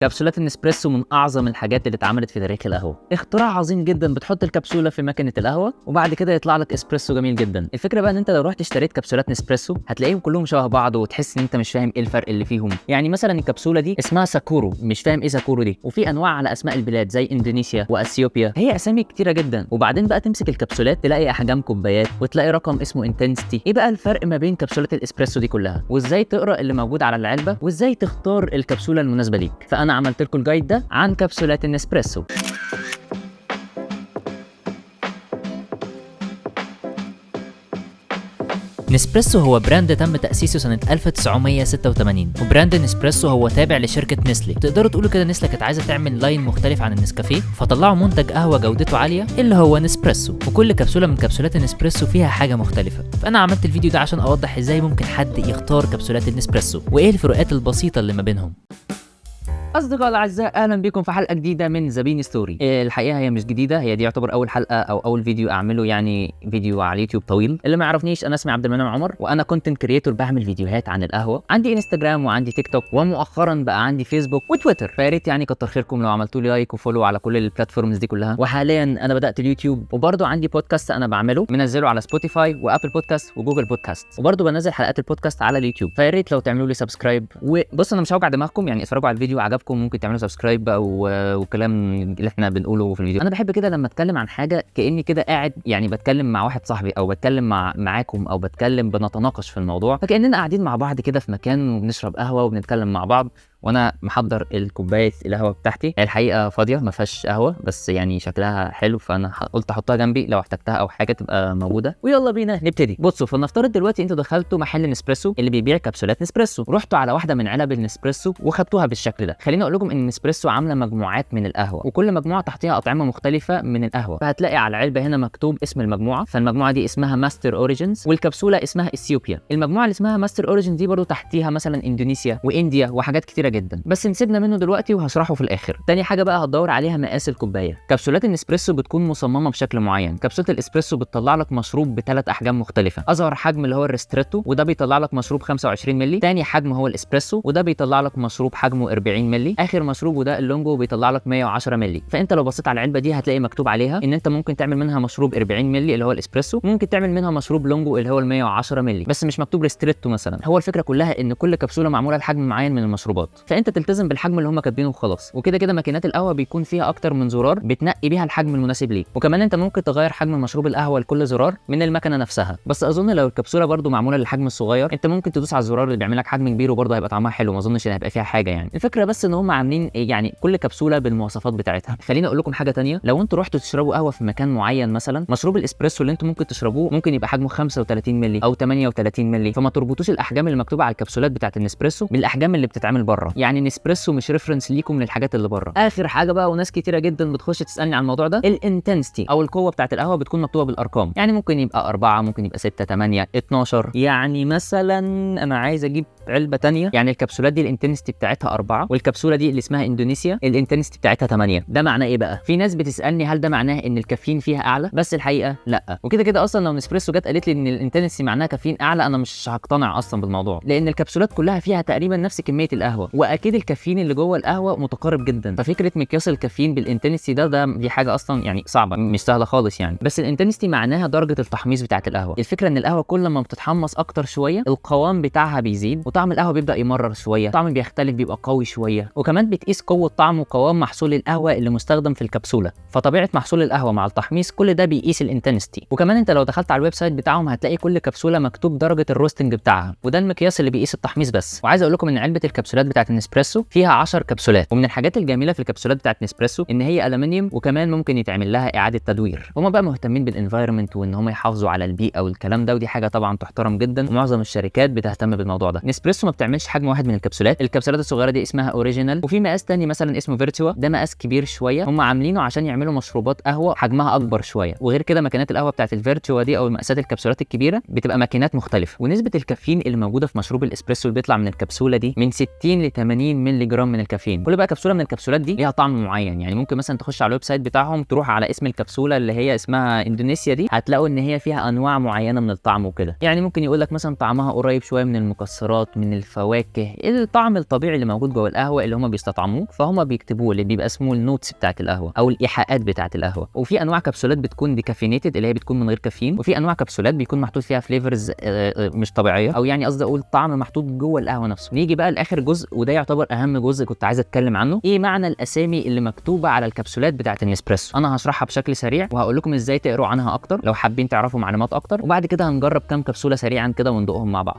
كبسولات النسبريسو من اعظم الحاجات اللي اتعملت في تاريخ القهوة. اختراع عظيم جدا، بتحط الكبسولة في مكنه القهوة وبعد كده يطلع لك اسبريسو جميل جدا. الفكرة بقى ان انت لو رحت اشتريت كبسولات نسبريسو هتلاقيهم كلهم شبه بعض وتحس ان انت مش فاهم ايه الفرق اللي فيهم. يعني مثلا الكبسولة دي اسمها ساكورو، مش فاهم ايه ساكورو دي، وفي انواع على اسماء البلاد زي اندونيسيا واثيوبيا، هي اسامي كتيرة جدا. وبعدين بقى تمسك الكبسولات تلاقي احجام كوبايات وتلاقي رقم اسمه intensity. ايه بقى الفرق ما بين كبسولات الاسبريسو دي كلها، وازاي تقرا اللي موجود على العلبة، وازاي تختار الكبسولة المناسبة ليك؟ فانا عملت لكم ال guide ده عن كبسولات النسبريسو. نسبريسو هو brand تم تأسيسه سنة 1986، و brand نسبريسو هو تابع لشركة نسلي. تقدروا تقولوا كده نسلة كانت عايزة تعمل line مختلف عن النسكافيه، فطلعوا منتج قهوة جودته عالية اللي هو نسبريسو، وكل كبسولة من كبسولات النسبريسو فيها حاجة مختلفة. فأنا عملت الفيديو ده عشان أوضح إزاي ممكن حد يختار كبسولات النسبريسو وإيه الفروقات البسيطة اللي ما بينهم. أصدقاء الأعزاء، أهلا بكم في حلقة جديدة من The Bean Story. الحقيقة هي مش جديدة، هي دي يعتبر أول حلقة أو أول فيديو أعمله، يعني فيديو على اليوتيوب طويل. اللي ما يعرفنيش، أنا اسمي عبد المنعم عمر، وأنا content creator بعمل فيديوهات عن القهوة. عندي انستجرام وعندي تيك توك، ومؤخرا بقى عندي فيسبوك وتويتر. فيا ريت يعني كتر خيركم لو عملتوا لي like و follow على كل ال platforms دي كلها. وحاليا أنا بدأت اليوتيوب، وبرده عندي بودكاست أنا بعمله، منزله على سبوتيفاي وأبل بودكاست وجوجل بودكاست، وبرده بنزل حلقات البودكاست على اليوتيوب. فيا ريت لو تعملوا لي subscribe. وبص، أنا مش هوجع دماغكم، يعني اتفرجوا على الفيديو عجبكم ممكن تعملوا subscribe بقى والكلام اللي احنا بنقوله في الفيديو. انا بحب كده لما اتكلم عن حاجة كاني كده قاعد يعني بتكلم مع واحد صاحبي، او بتكلم معاكم، او بتكلم بنتناقش في الموضوع، فكاننا قاعدين مع بعض كده في مكان وبنشرب قهوة وبنتكلم مع بعض. وانا محضر الكوباية القهوة بتاعتي، هي الحقيقة فاضية ما فيهاش قهوة، بس يعني شكلها حلو فانا قلت احطها جنبي لو احتجتها او حاجة تبقى موجودة. ويلا بينا نبتدي. بصوا، فلنفترض دلوقتي انتوا دخلتوا محل نسبريسو اللي بيبيع كبسولات نسبريسو، رحتوا على واحدة من علب النسبريسو وخدتوها بالشكل ده. خليني اقول لكم ان نسبريسو عامله مجموعات من القهوة، وكل مجموعة تحتيها اطعمه مختلفة من القهوة. فهتلاقي على العلبة هنا مكتوب اسم المجموعة، فالمجموعه دي اسمها Master Origins، والكبسوله اسمها اثيوبيا. المجموعة اللي اسمها Master Origins دي برضو تحتيها مثلا اندونيسيا و India وحاجات كتيرة جدا، بس نسيبنا منه دلوقتي وهشرحه في الاخر. تاني حاجة بقى هتدور عليها مقاس الكوباية. كبسولات النسبريسو بتكون مصممه بشكل معين. كبسولة الاسبريسو بتطلع لك مشروب بثلاث احجام مختلفة. اصغر حجم اللي هو ال ristretto، وده بيطلع لك مشروب 25 مللي. تاني حجم هو الاسبريسو، وده بيطلع لك مشروب حجمه 40 مللي. اخر مشروب وده ال lungo بيطلع لك 110 مللي. فانت لو بصيت على العلبة دي هتلاقي مكتوب عليها ان انت ممكن تعمل منها مشروب 40 مللي اللي هو الاسبريسو، ممكن تعمل منها مشروب lungo اللي هو ال 110 مللي، بس مش مكتوب ristretto مثلا. هو الفكرة كلها ان كل كبسولة معمولة لحجم معين من المشروبات، فانت تلتزم بالحجم اللي هم كاتبينه وخلاص. وكده كده ماكينات القهوة بيكون فيها اكتر من زرار بتنقي بيها الحجم المناسب ليك، وكمان انت ممكن تغير حجم مشروب القهوة لكل زرار من المكنه نفسها. بس اظن لو الكبسولة برده معمولة للحجم الصغير انت ممكن تدوس على الزرار اللي بيعمل لك حجم كبير وبرده هيبقى طعمها حلو، ما اظنش ان هيبقى فيها حاجة. يعني الفكرة بس ان هم عاملين يعني كل كبسولة بالمواصفات بتاعتها. خليني اقول لكم حاجة ثانية، لو انتوا رحتوا تشربوا قهوة في مكان معين مثلا، مشروب الاسبريسو اللي انتوا ممكن تشربوه ممكن يبقى حجمه 35 مللي او 38 مللي، فما تربطوش الاحجام اللي مكتوبة على الكبسولات بتاعه النسبريسو بالاحجام اللي بتتعمل بره. يعني نسبريسو مش reference ليكم للحاجات اللي بره. اخر حاجة بقى، وناس كتيرة جدا بتخش تسالني عن الموضوع ده، ال intensity او القوة بتاعه القهوة بتكون مكتوبة بالارقام. يعني ممكن يبقى 4، ممكن يبقى 6، 8، 12. يعني مثلا انا عايز اجيب علبة ثانية، يعني الكبسولات دي ال intensity بتاعتها 4، والكبسوله دي اللي اسمها اندونيسيا ال intensity بتاعتها 8. ده معناه ايه بقى؟ في ناس بتسالني هل ده معناه ان الكافيين فيها اعلى؟ بس الحقيقة لا. وكده كده اصلا لو نسبريسو جت قالت لي ان ال intensity معناها كافيين اعلى انا مش هقتنع اصلا بالموضوع، لان الكبسولات كلها فيها تقريبا نفس كمية القهوة، واكيد الكافيين اللي جوه القهوة متقارب جدا. ففكره مقياس الكافيين بال intensity ده دي حاجة اصلا يعني صعبة، مش سهلة خالص يعني. بس ال intensity معناها درجه التحميص بتاعه القهوة. الفكرة ان القهوة كل ما بتتحمص اكتر شوية القوام بتاعها بيزيد، وطعم القهوة بيبدا يمرر شوية، الطعم بيختلف بيبقى قوي شوية. وكمان بتقيس قوة طعم وقوام محصول القهوة اللي مستخدم في الكبسولة، فطبيعه محصول القهوة مع التحميص كل ده بيقيس ال intensity. وكمان انت لو دخلت على ال website بتاعهم هتلاقي كل كبسولة مكتوب درجه ال roasting بتاعها، وده المقياس اللي بيقيس التحميص بس. وعايز اقول لكم ان علبة الكبسولات بتاعه النسبريسو فيها 10 كبسولات، ومن الحاجات الجميلة في الكبسولات بتاعه نسبريسو ان هي الومنيوم، وكمان ممكن يتعمل لها اعاده تدوير. هما بقى مهتمين بال environment وان هم يحافظوا على البيئة والكلام ده، ودي حاجة طبعا تحترم جدا، ومعظم الشركات بتهتم بالموضوع ده. نسبريسو ما بتعملش حجم واحد من الكبسولات، الكبسولات الصغيرة دي اسمها Original، وفي مقاس تاني مثلا اسمه Vertuo، ده مقاس كبير شوية هم عاملينه عشان يعملوا مشروبات قهوة حجمها اكبر شوية. وغير كده ماكينات القهوة بتاعه ال Vertuo دي او مقاسات الكبسولات الكبيرة بتبقى ماكينات مختلفة. ونسبه الكافيين اللي موجودة في مشروب الاسبريسو اللي بيطلع من الكبسولة دي من 60 ل 80 مللي جرام من الكافيين. كل بقى كبسولة من الكبسولات دي ليها طعم معين، يعني ممكن مثلا تخش على ال website بتاعهم تروح على اسم الكبسولة اللي هي اسمها اندونيسيا دي، هتلاقوا ان هي فيها انواع معينة من الطعم وكده. يعني ممكن يقول لك مثلا طعمها قريب شوية من المكسرات، من الفواكه، الطعم الطبيعي اللي موجود جوه القهوة اللي هم بيستطعموه، فهم بيكتبوه اللي بيبقى اسمه ال notes بتاعت القهوة او الايحاءات بتاعت القهوة. وفي انواع كبسولات بتكون decaffeinated اللي هي بتكون من غير كافيين، وفي انواع كبسولات بيكون محطوط فيها flavors مش طبيعية، او يعني قصدي اقول طعم محطوط جوه القهوة نفسه. نيجي بقى لاخر جزء، وده يعتبر اهم جزء كنت عايز اتكلم عنه، ايه معنى الاسامي اللي مكتوبة على الكبسولات بتاعت النسبريسو. انا هشرحها بشكل سريع وهقول لكم ازاي تقروا عنها اكتر لو حابين تعرفوا معلومات اكتر، وبعد كده هنجرب كام كبسولة سريعا كده وندوقهم مع بعض،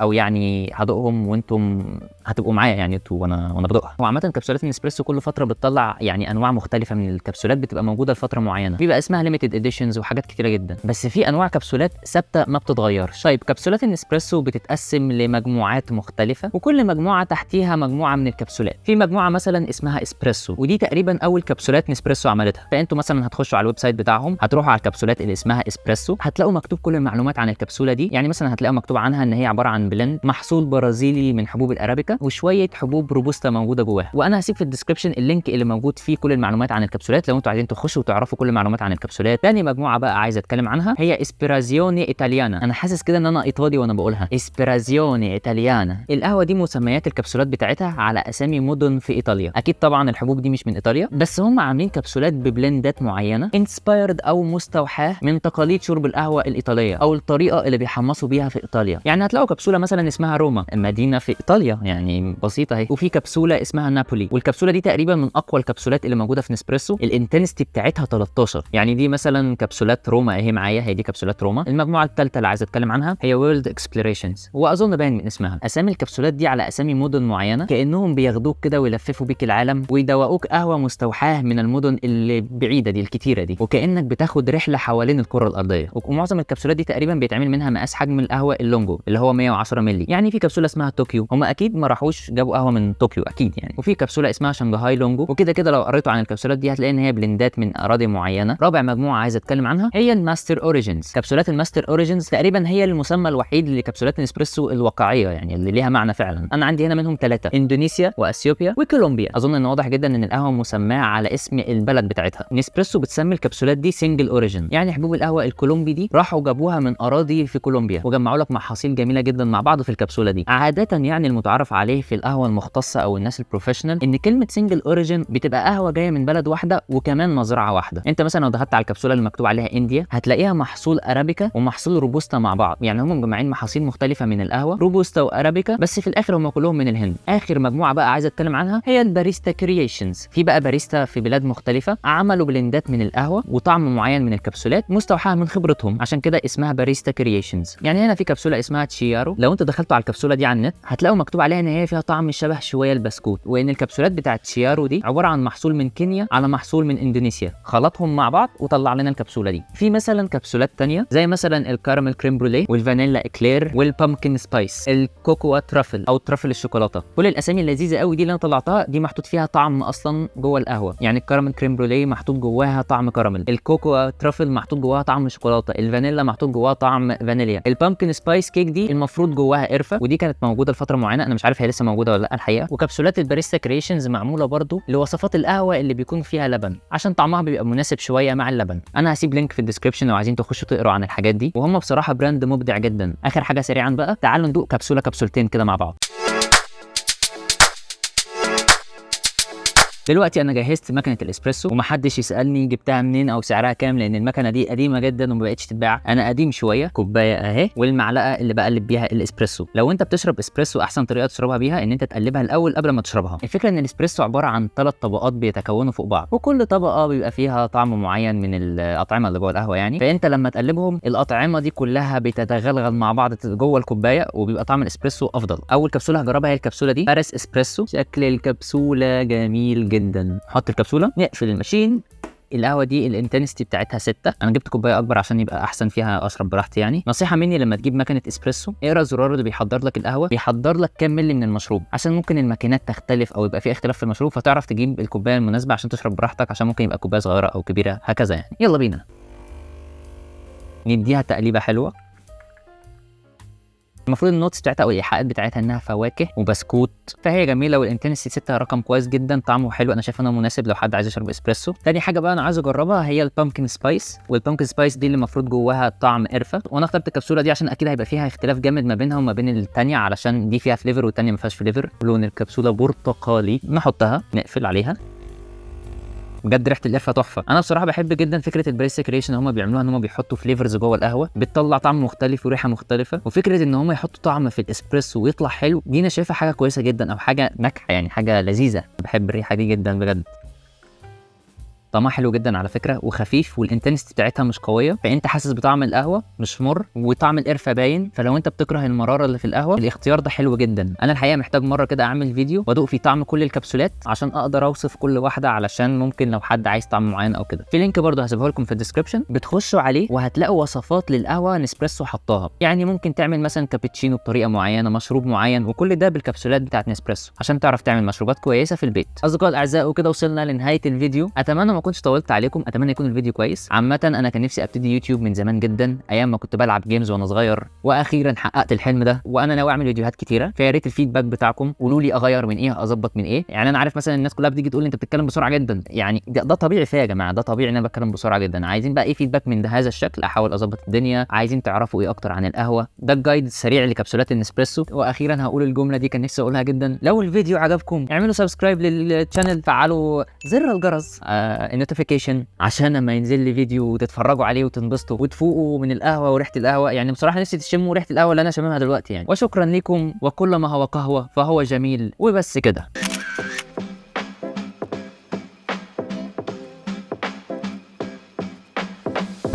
او يعني هدوقهم وانتم هتبقوا معايا يعني انتوا وانا بدوقها. وعامة كبسولات النسبريسو كل فترة بتطلع يعني انواع مختلفة من الكبسولات بتبقى موجودة لفترة معينة، بيبقى اسمها limited editions وحاجات كتيرة جدا، بس في انواع كبسولات ثابتة ما بتتغيرش. طيب كبسولات النسبريسو بتتقسم لمجموعات مختلفة، وكل مجموعة تحتيها مجموعة من الكبسولات. في مجموعة مثلا اسمها اسبريسو، ودي تقريبا اول كبسولات نسبريسو عملتها. فانتوا مثلا هتخشوا على ال website بتاعهم، هتروحوا على الكبسولات اللي اسمها اسبريسو، هتلاقوا مكتوب كل المعلومات عن الكبسولة دي. يعني مثلا هتلاقوا مكتوب عنها ان هي عبارة عن blend محصول برازيلي من حبوب الارابيكا وشوية حبوب روبوستا موجودة جواها. وانا هسيب في ال description ال link اللي موجود فيه كل المعلومات عن الكبسولات لو انتوا عايزين تخشوا وتعرفوا كل المعلومات عن الكبسولات. تاني مجموعة بقى عايز اتكلم عنها هي Ispirazione Italiana. انا حاسس كده ان انا ايطالي وانا بقولها Ispirazione Italiana. القهوة دي مسميات الكبسولات بتاعتها على اسامي مدن في ايطاليا. اكيد طبعا الحبوب دي مش من ايطاليا، بس هم عاملين كبسولات ب blend ات معينة inspired او مستوحاة من تقاليد شرب القهوة الايطالية او الطريقة اللي بيحمصوا بيها في ايطاليا. يعني هتلاقوا كبسولة مثلا اسمها روما، مدينة في ايطاليا، يعني بسيطة اهي. وفي كبسولة اسمها نابولي، والكبسوله دي تقريبا من اقوى الكبسولات اللي موجودة في نسبريسو، ال intensity بتاعتها 13. يعني دي مثلا كبسولات روما اهي معايا، هي دي كبسولات روما. المجموعة الثالثة اللي عايز اتكلم عنها هي World Explorations، واظن باين من اسمها. اسامي الكبسولات دي على اسامي مدن معينة، كانهم بياخدوك كده ويلففوا بيك العالم ويدوقوك قهوة مستوحاة من المدن اللي بعيدة دي الكتيرة دي، وكانك بتاخد رحله حوالين الكره الارضية. ومعظم الكبسولات دي تقريبا بيتعمل منها مقاس حجم القهوة اللونجو اللي هو 110 مللي. يعني في كبسولة اسمها طوكيو، هم اكيد ما راحوش جابوا قهوة من طوكيو اكيد يعني. وفي كبسولة اسمها شنغهاي لونجو. وكده كده لو قريتوا عن الكبسولات دي هتلاقي ان هي blend ات من اراضي معينة. رابع مجموعة عايز اتكلم عنها هي ال Master Origins. كبسولات ال Master Origins تقريبا هي المسمى الوحيد لكبسولات نسبريسو الواقعية، يعني اللي ليها معنى فعلا. انا عندي هنا منهم 3، اندونيسيا واثيوبيا وكولومبيا. اظن ان واضح جدا ان القهوة مسماه على اسم البلد بتاعتها. نسبريسو بتسمي الكبسولات دي single origin، يعني حبوب القهوة الكولومبي دي راحوا جابوها من اراضي في كولومبيا وجمعوا لك محاصيل جميلة جدا مع بعض في الكبسولة دي. عادة يعني المتعارف عليه في القهوة المختصة او الناس ال professional ان كلمة single origin بتبقى قهوة جاية من بلد واحدة وكمان مزرعة واحدة. انت مثلا لو دخلت على الكبسولة اللي مكتوب عليها India هتلاقيها محصول ارابيكا ومحصول روبوستا مع بعض، يعني هم مجمعين محاصيل مختلفة من القهوة روبوستا وارابيكا، بس في الاخر هم كلهم من الهند. اخر مجموعة بقى عايز اتكلم عنها هي ال Barista Creations. في بقى باريستا في بلاد مختلفة عملوا blend ات من القهوة وطعم معين من الكبسولات مستوحاة من خبرتهم، عشان كده اسمها Barista Creations. يعني هنا في كبسولة اسمها تشيارو، لو انت دخلتوا على الكبسولة دي على النت هتلاقوا مكتوب عليها ان هي فيها طعم شبه شوية البسكوت، وان الكبسولات بتاعت تشيارو دي عبارة عن محصول من كينيا على محصول من اندونيسيا، خلطهم مع بعض وطلع لنا الكبسولة دي. في مثلا كبسولات تانية زي مثلا ال caramel crème brûlée وال vanilla éclair وال pumpkin spice، ال cocoa truffle او truffle الشوكولاتة. كل الاسامي اللذيذة قوي دي اللي انا طلعتها دي محطوط فيها طعم اصلا جوه القهوة، يعني ال caramel crème brûlée محطوط جواها طعم كراميل، ال cocoa truffle محطوط جواها طعم شوكولاتة، الفانيلا محطوط جواها طعم فانيليا، ال pumpkin spice cake دي المفروض جواها قرفه، ودي كانت موجودة لفترة معينة انا مش عارف هي لسه موجودة ولا لا الحقيقة. وكبسولات ال Barista Creations معمولة برضو لوصفات القهوة اللي بيكون فيها لبن عشان طعمها بيبقى مناسب شوية مع اللبن. انا هسيب link في ال description لو عايزين تخشوا تقروا عن الحاجات دي، وهم بصراحة brand مبدع جدا. اخر حاجة سريعا بقى، تعالوا ندوق كبسولة كبسولتين كده مع بعض. دلوقتي انا جهزت مكنه الاسبريسو، ومحدش يسالني جبتها منين او سعرها كام لان المكنه دي قديمة جدا وما بقتش تتباع. انا قديم شوية. كوباية اهي والمعلقه اللي بقلب بيها الاسبريسو. لو انت بتشرب اسبريسو احسن طريقه تشربها بيها ان انت تقلبها الاول قبل ما تشربها. الفكرة ان الاسبريسو عبارة عن 3 طبقات بيتكونوا فوق بعض، وكل طبقه بيبقى فيها طعم معين من الاطعمة اللي جوه القهوة يعني، فانت لما تقلبهم الاطعمة دي كلها بتتغلغل مع بعض جوه الكوباية وبيبقى طعم الاسبريسو افضل. اول كبسولة هجربها هي الكبسولة دي، Paris Espresso. شكل الكبسولة جميل جدا. حط الكبسولة، نقفل ال machine. القهوة دي ال intensity بتاعتها 6. انا جبت كوباية اكبر عشان يبقى احسن فيها اشرب براحتي يعني. نصيحة مني لما تجيب مكنه اسبريسو اقرا الزرار اللي بيحضر لك القهوة، بيحضر لك كام ملي من المشروب، عشان ممكن الماكينات تختلف او يبقى في اختلاف في المشروب، فتعرف تجيب الكوباية المناسبة عشان تشرب براحتك، عشان ممكن يبقى كوباية صغيرة او كبيرة هكذا يعني. يلا بينا نديها تقليبه حلوة. المفروض ال notes بتاعتها او الايحاءات بتاعتها انها فواكه وبسكوت، فهي جميله. وال intensity 6 رقم كويس جدا، طعمه حلو، انا شايف انه مناسب لو حد عايز يشرب اسبريسو. تاني حاجة بقى انا عايز اجربها هي ال pumpkin spice، وال pumpkin spice دي اللي المفروض جواها طعم قرفه، وانا اخترت الكبسولة دي عشان اكيد هيبقى فيها اختلاف جامد ما بينها وما بين الثانية، علشان دي فيها flavor والثانية ما فيهاش flavor. لون الكبسولة برتقالي، نحطها نقفل عليها. بجد ريحه القرفه تحفة. انا بصراحة بحب جدا فكرة ال Barista Creation هم بيعملوها، ان هم بيحطوا flavors جوه القهوة بتطلع طعم مختلف وريحه مختلفه، وفكره ان هم يحطوا طعم في الاسبريسو ويطلع حلو دي انا شايفها حاجة كويسة جدا، او حاجة ناجحة يعني، حاجة لذيذة. بحب الريحة دي جدا بجد، طعمها حلو جدا على فكرة وخفيف، وال intensity بتاعتها مش قوية، فانت حاسس بطعم القهوة مش مر، وطعم القرفه باين. فلو انت بتكره المرارة اللي في القهوة الاختيار ده حلو جدا. انا الحقيقة محتاج مرة كده اعمل فيديو وادوق فيه طعم كل الكبسولات عشان اقدر اوصف كل واحده، علشان ممكن لو حد عايز طعم معين او كده. في link برده هسيبه لكم في ال description، بتخشوا عليه وهتلاقوا وصفات للقهوة نسبريسو حطاها. يعني ممكن تعمل مثلا كابتشينو بطريقة معينة، مشروب معين، وكل ده بالكبسولات بتاعت نسبريسو عشان تعرف تعمل مشروبات كويسة في البيت. اصدقائي الاعزاء، وكده وصلنا لنهاية الفيديو. اتمنى ما كنتش طولت عليكم، اتمنى يكون الفيديو كويس. عامة انا كان نفسي ابتدي يوتيوب من زمان جدا، ايام ما كنت بلعب games وانا صغير، واخيرا حققت الحلم ده، وانا ناوي اعمل فيديوهات كتيرة. فيا ريت ال feedback بتاعكم، قولوا لي اغير من ايه، اظبط من ايه. يعني انا عارف مثلا الناس كلها بتيجي تقول لي انت بتتكلم بسرعة جدا، يعني ده طبيعي فيا يا جماعة، ده طبيعي ان انا بتكلم بسرعة جدا. عايزين بقى ايه feedback من ده هذا الشكل، احاول اظبط الدنيا. عايزين تعرفوا ايه اكتر عن القهوة، ده ال guide السريع لكبسولات النسبريسو. واخيرا هقول الجملة دي كان نفسي اقولها جدا، لو الفيديو عجبكم اعملوا subscribe لل channel، فعلوا زر الجرس ال notification، عشان لما ينزل لي فيديو تتفرجوا عليه وتنبسطوا وتفوقوا من القهوة وريحه القهوة. يعني بصراحة نفسي تشموا ريحه القهوة اللي انا شاممها دلوقتي يعني. وشكرا لكم، وكل ما هو قهوة فهو جميل. وبس كده.